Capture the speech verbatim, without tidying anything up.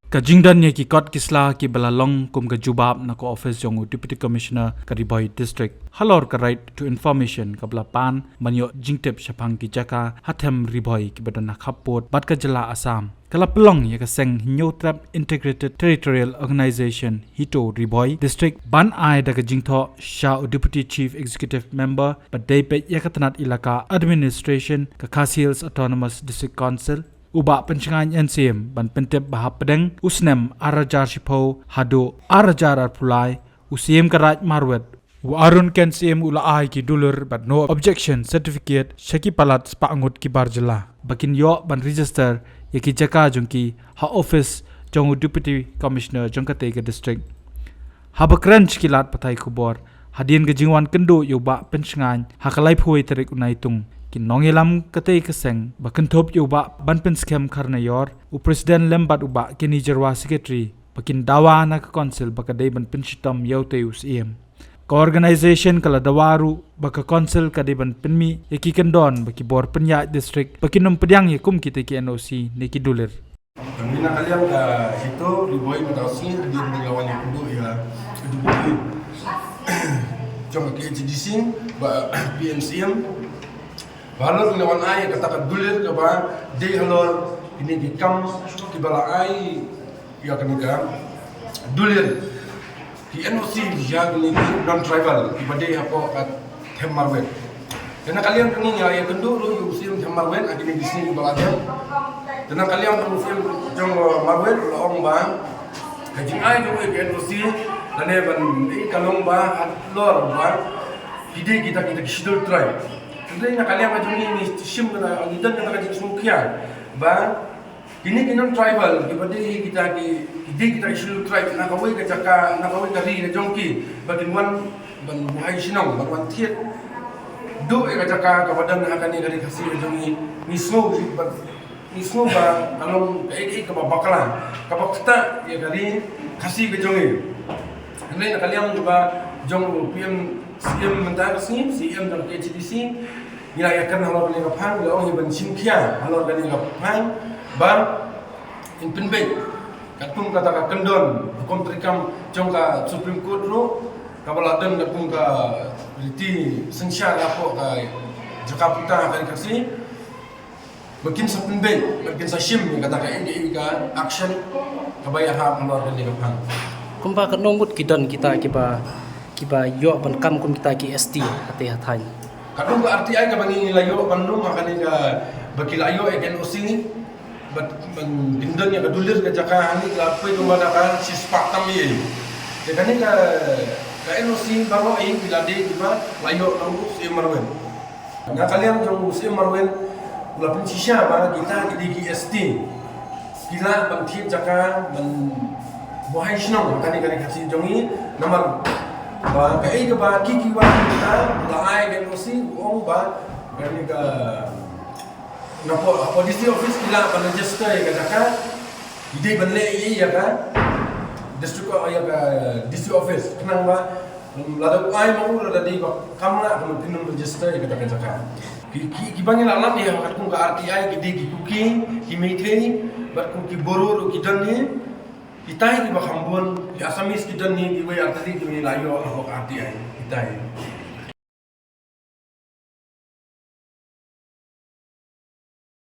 Ka jingdon ïa ki kot ki sla kiba la long kum ka jubab na ka office jong u Deputy Commissioner ka Ri Bhoi District halor ka Right to Information kaba la pan ban ïoh jingtip shaphang ki jaka ha them Ri Bhoi kiba don ha khappud bad ka jylla Assam, ka la pynlong ïa ka seng Hynñiewtrep Integrated Territorial Organization HITO Ri Bhoi District ban ai da ka jingthoh sha u Deputy Chief Executive Member ba dei peit ïa ka tnat Elaka Administration ka Khasi Hills Autonomous District Council, u Bah Pynshngaiñ N C M, ban pyntip ba hapdeng u snem ar hajar shiphew haduh ar hajar arphew lai, u Syiem ka Raid Marwet, u Arun Kensiem, u la ai ki dulir bad no objection certificate sha ki palat spah ngut ki bar jylla ba kin ïoh ban register ïa ki jaka jong ki ha office jong u Deputy Commissioner jong katei ka district. Haba kren sha ki lad pathai khubor hadien ka jingwan kynduh ïa u Bah Pynshngaiñ ha ka laiphew tarik u Naitung, ki nongïalam katei ka seng ba kynthup ïa u Bah Banpynskhem Kharnaior, u President lem bad u Bah Kenny Jyrwa, Secretary, ba kin dawa na ka Council ba ka dei ban pynshitom ïa utei u Syiem. Ka organization ka la dawa ruh ba ka Council ka dei ban pynmih ïa ki kyndon ba ki bor pynïaid district ba kin ym pdiang ïa kum kitei ki N O C ne ki dulir. Ngi na ka liang ka HITO Ri Bhoi mynta ka sngi hadien ba ngi la wan ïakynduh ïa u Deputy jong ka K H A D C, Bah P N C M, ba halor ngi la wan ai kata ka dulir kaba dei halor kine ki kam kiba la ai ïa kane ka dulir ki N O C ïa kine ki non-tribal kiba dei hapoh ka them Marwet. Te na ka liang ka ngi ngi ïakynduh ruh ïa u Syiem them Marwet ha kine ki sngi kiba la dep. Te na ka liang ka u Syiem jong Marwet u la ong ba ka jingai jong u ïa ka N O C lane ban ïa ka long ba halor ba ki dei kita kita ki Scheduled Tribe. Te na ka liang ka jong ngi ngi shim kata, ngi don kata ka jingsngewkhia ba kine ki non-tribal kiba dei kita ki, ki dei kita ki Scheduled Tribe na kawei ka jaka, na kawei ka ri ka jong ki, ba kin wan ban buhai shnong, ban wan thied duh ïa ka jaka kaba don ha kane ka ri Khasi ka jong ngi. Ngi sngew ba, ngi sngew ba ka long kaei kaei kaba bakla, kaba ktah ïa ka ri Khasi ka jong ngi. Hynrei na ka liang ba jong u P M C M mynta ka sngi, C M jong K H A D C, ngi la ïakren halor kane ka phang, ngi la ong ïa ban shim khia halor kane ka phang ba in pynbeit katkum kata ka kyndon hukum treikam jong ka Supreme Court ruh kaba la don katkum ka riti synshar hapoh ka jaka puta ha ka ri Khasi, ba kin sa pynbeit, ba kin sa shim ïa kata kaei kaei ka action kaba ïahap halor kane ka phang. Kumba katno ngut ki don kita kiba, kiba ïoh ban kam kum kita ki S T hate ha thaiñ? Katkum ka R T I kaba ngi la ïoh ban lum ha kane ka, ba ki la ïoh ïa ka N O C, ba, ban kin don ïa ka dulir ka jaka hangne, ki la poi kumba da ka shispah tam ïa. Te kane ka, ka N O C baroh hi ki la dei kiba la ïoh na u Syiem Marwet. Na ka liang jong u Syiem Marwet u la pynshisha ba kita ki dei ki S T, ki lah ban thied jaka, ban buhai shnong ha kane ka ri Khasi jong ngi. Namar ba kaei kaba ki, ki wan kita, la ai ka N O C, u ong ba kane ka, na pdisi office ki lah ban register ïa ka jaka. Ki dei ban leh ïa ka district, ïa ka D C office, khnang ba lada u ai ma u, lada dei ba kam lah, ka ban pynregister ïa kata ka jaka. Ki, ki, kiba ngi la lap ïa katkum ka R T I ki dei ki Kuki, ki Meitei, bad kum ki Boro ruh ki don hi. Kitai kiba kham bun, ki Assamese ki don hi, kiwei ar tylli kiba ngi la ïoh hapoh ka R T I. Kitai.